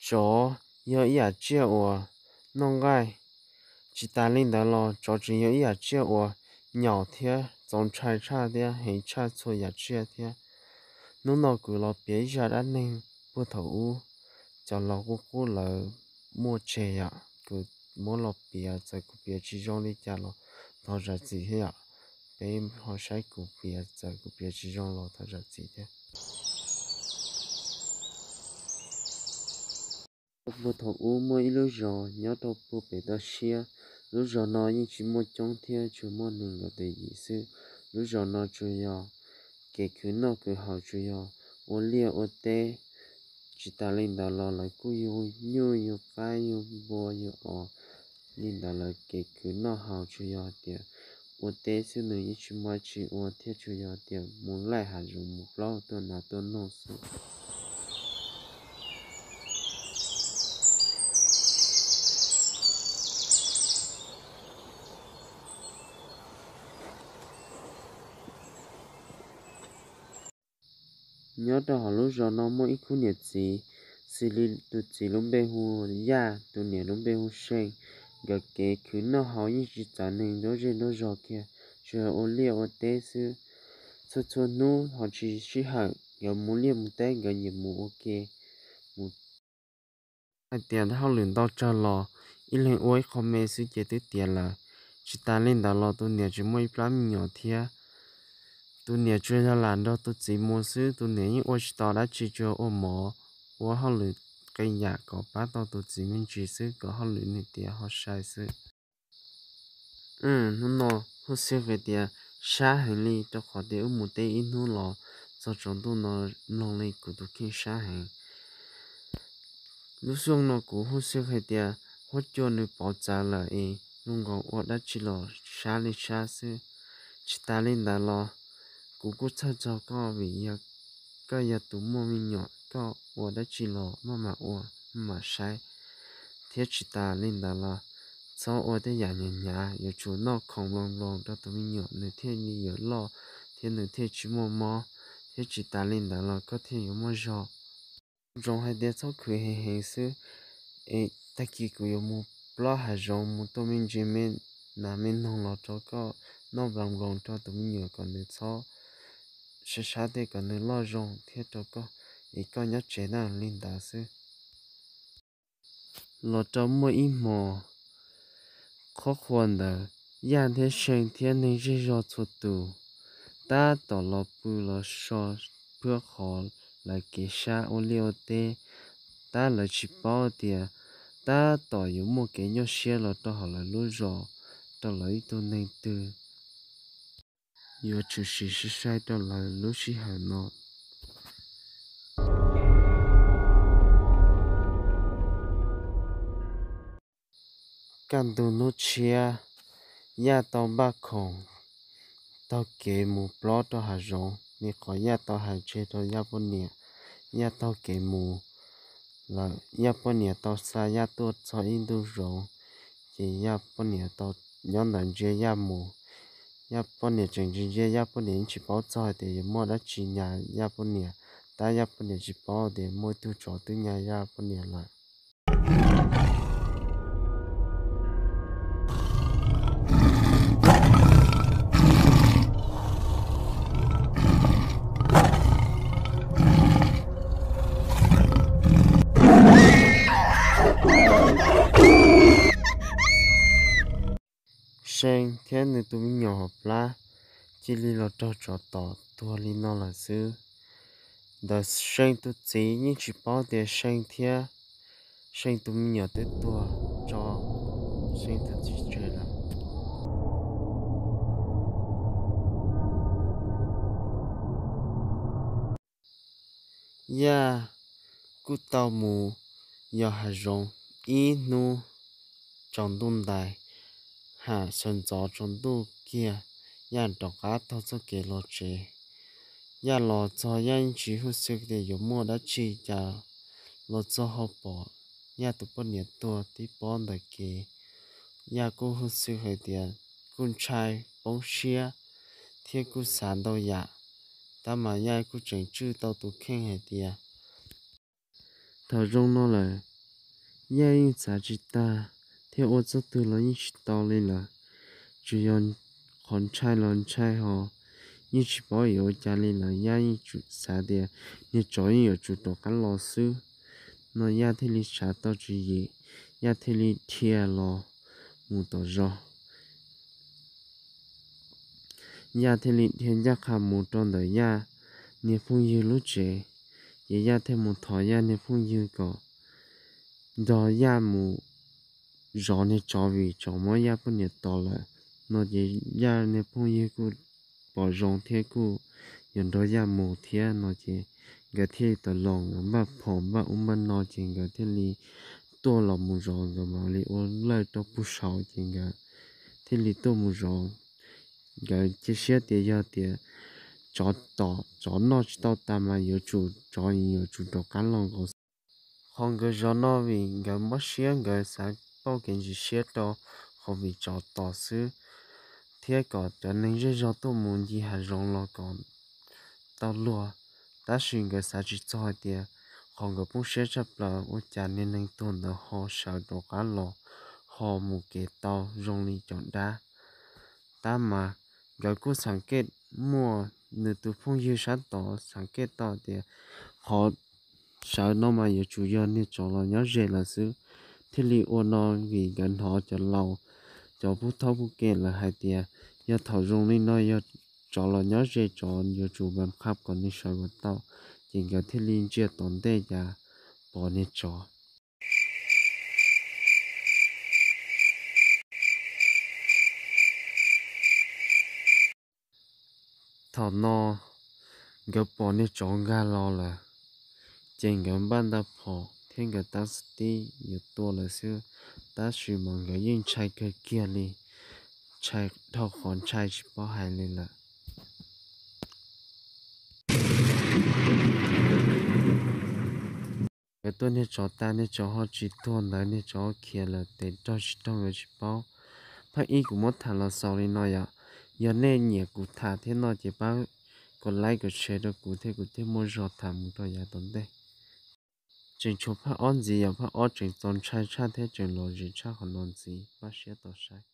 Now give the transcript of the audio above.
Tsov yog ib yam tsiaj uas noj nqaij, tsis tas li ntawd los tsov tseem yog ib yam tsiaj uas nyaum thiab txaus ntshai tshaj thiab heev tshaj txhua yam tsiaj thiab. Hnub no kuv los piav ib zaj dab neeg puag thaum ub, cov laus qub qub lawv muaj tseg yom, kuv muab los piav, txawm kuv piav tsis zoo li cas los thov zam txim thiab yom. Peb ho saib kuv piav, txawm kuv piav tsis zoo los thov zam txim thiab. Puag thaum ub muaj ib lub zos nyob rau puag pem toj siab. Lub zos no yeej tsis muaj coob thiab, tsuas muaj nees nkaum tus yim xwb. Lub zos no tsuas yog kev khwv noj khwv haus tsuas yog ua liaj ua teb. Tsis tas li ntawd los lawv kuj yug nyuj yug qaib yug npua yug os. Li ntawd lawv kev khwv noj haus tsuas yog tias ua teb xwb, nws yeej tsis muaj dab tsi ua thiab, tsuas yog tias mus laij hav zoov mus plaub tuaj hnav tuaj noj xwb. Nyob rau hauv lub zos no muaj ib khub niam txiv, xws li tus txiv lub npe hu Yaj, tus niam lub npe hu See. Nkawd kev khwv noj haus yeej tsis txawv neeg nruab zej nruab zos kiag, tsuas yog ua liaj ua teb xwb. Txhua txhua hnub ho tsis sij hawm nkawd mus liaj mus teb, nkawd nyiam mus ua ke, mus hais tias hauj lwm ntau tsawg los ib leeg ua ib qho me xwb ces twb tiav lawm. Tsis tas li ntawd los tus niam tseem muaj ib plab me nyuam thiab. Tus niam tsuas yog lam nrog tus txiv mus xwb, tus niam yeej ua tsis tau dab tsi, tsuas ua mov, ua hauj lwm qee yam kom pab tau tus txiv me ntsis xwb, kom hauj lwm nws tiav ho sai xwb. Hnub no Huj Xwb hais tias sab heev li, rau qhov tias wb mus teb ib hnub los txog tsaus ntuj no mloog li kuv tus kheej sab heev. Lub xyoo no kuv Huj Xwb hais tias huab cua nws pauv txawv lawm es zoo nkaus ua dab tsi los sab li sab xwb. Tsis tas li ntawd los kuv kuj txhawj txog koj vim yog koj yog tus muaj me nyuam, koj ua dab tsi los maj mam ua, maj mam saib. Thiab tsis tas li ntawd los txhob ua tej yam hnyav hnyav, yuav tsum noj khoom nploos nploos rau tus me nyuam nws thiaj li yuav loj thiab nws thiaj tsis muaj mob. Thiab tsis tas li ntawd los koj thiaj yuav muaj zog. Ntsoov hais tias txhob khwv heev heev xwb, es tag kis kuv yuav mus plob hav zoov mus tua me ntsis me nas me noog los rau koj noj nploos nploos rau tus me nyuam kom nws txhob sab sab tej, kom nws loj zoo thiab rau koj, es koj nyob tsev na, li ntawd xwb. Los rau muaj ib hmos qhuab qhua ntawd, Yaj thiab See thiab neeg zej zog txhua tus tab tom los pw los so puag qhov lawv kev sab ua liaj ua teb, tab lawv tsis paub tias tab tom yuav muaj kev nyuaj siab los rau hauv lawv lub zos rau lawv ib tug neeg twg. Yuav tshwm sim sai sai rau lawv lub sij hawm no. Kaj ntug hnub tshiab, Yaj tau npaj khoom taug kev mus plob rau hav zoov li qhov Yaj tau hais tseg rau Yaj poj niam. Yaj taug kev mus lawm, Yaj poj niam tau xa Yaj tuaj txog ib ntu zoov, ces Yaj poj niam tau nyob ntawd ntsia Yaj mus. Yaj poj niam tseem ntsia ntsia Yaj poj niam yeej tsis paub txog hais tias yuav muaj dab tsi nyas Yaj poj niam, tab Yaj poj niam tsis paub tias muaj ib tug tsov twb nyas Yaj poj niam lawm. See thiab nws tus me nyuam hauv plab cia li los raug tsov tom tuag li no lawm xwb. Ntawm See tus txiv yeej tsis paub tias See thiab See tus me nyuam twb tuag tso See tus txiv tseg lawm. Yaj kuj tau mus yos hav zoov ib hnub tsaus ntuj ntais, ham sawv ntxov tsaus ntuj kiag, Yaj rov qab taug txoj kev los tsev. Yaj los txog Yaj yeej tsis huj xwb tias yuav muaj dab tsi cas los txog ho pom Yaj tus poj niam tuag tib pob ntawm kev. Yaj kuj huj xwb hais tias kuj ntshai poob siab thiab kuj xav ntau yam, tab mas Yaj kuj tseem tswj tau tus kheej hais tias thaum zoo no lawm Yaj yeej txav tsis tag thiab ua txoj twg los yeej tsis tau li lawm. Tsuas yog qhov ntshai los ntshai ho yeej tsis paub yuav ua cas li lawm. Yaj yeej tsuas xav tias niag tsov yeej yuav tsum rov qab los xwb. No Yaj thiaj li xav tau tswv yim, Yaj thiaj li dhia los mus tom zos. Yaj thiaj li dhia ncaj qha mus rau ntawm Yaj niag phooj ywg lub tsev. Ces Yaj thiaj mus thov Yaj niag phooj ywg kom nrog Yaj mus zov niag tsov vim tsov muab Yaj poj niam tom lawm. No ces Yaj niag phooj ywg kuj pom zoo thiab kuj yuav nrog Yaj mus thiab no ces nkawd thiaj li tau los, nkawd npaj phom npaj ub npaj no ces nkawd thiaj li tuaj los mus zov, nkawd mam li ua lawj rau puag saud ces nkawd thiaj li tuaj mus zov. Nkawd cia siab tias yog tias tsov tom tsov noj tsis tau tas mas yuav tsum tsov yuav tsum rov qab los nkaus. Qhov nkawd zov no vim nkawd mob siab, nkawd xav pauj kev ntsis siab rau qhov vim tsov tom xwb, thiab kom cov neeg zej zog tuaj mus ncig hav zoov los kom tau luag. Tab sis nkawd xav tsis txog hais tias qhov nkawd poob siab tshaj plaws ua cas niag neeg tuag ntawd ho sawv rov qab los ho mus kev tau zoo li cov dab. Tab mas nkawd kuj xav kej, muaj nws tus phooj ywg sab tod xav kej tau tias qhov sawv no mas yuav tsum yog niag tsov los nyob ze lawm xwb. Thiaj li ua no vim nkawd hnov cov laus, cov pub thaub pub ke lawv hais tias yog thaum zoo li no yog tsov los nyob ze, tsov yuav tsum vam qhab kom nws sawv kom tau. Ces nkawd thiaj li ntsia tom ntej cas pom niag tsov. Thaum no nkawd pom niag tsov nkag los lawm, ces nkawd npaj nta phom thiab nkawd tab xov tib yuav tua lawm xwb. Tab sis mas nkawd yeej ntshai kawg kiag li, ntshai dhau qhov ntshai tsis paub hais li lawm. Nkawd tua niag tsov tas, niag tsov ho tsis tuag ntawd, niag tsov khiav lawm tes raug tsis raug nkawd tsis paub. Phab ib kuv muab tham los xaus li no yom. Yog nej nyiam kuv tham thiab no ces pab kom like kom share rau kuv thiab kuv thiaj muaj zog tham mus rau yav tom ntej. Tseem tshuav phab ob ntxiv, yog phab ob tseem txaus ntshai tshaj thiab tseem lom zem tshaj qhov no ntxiv, pab siab tau saib.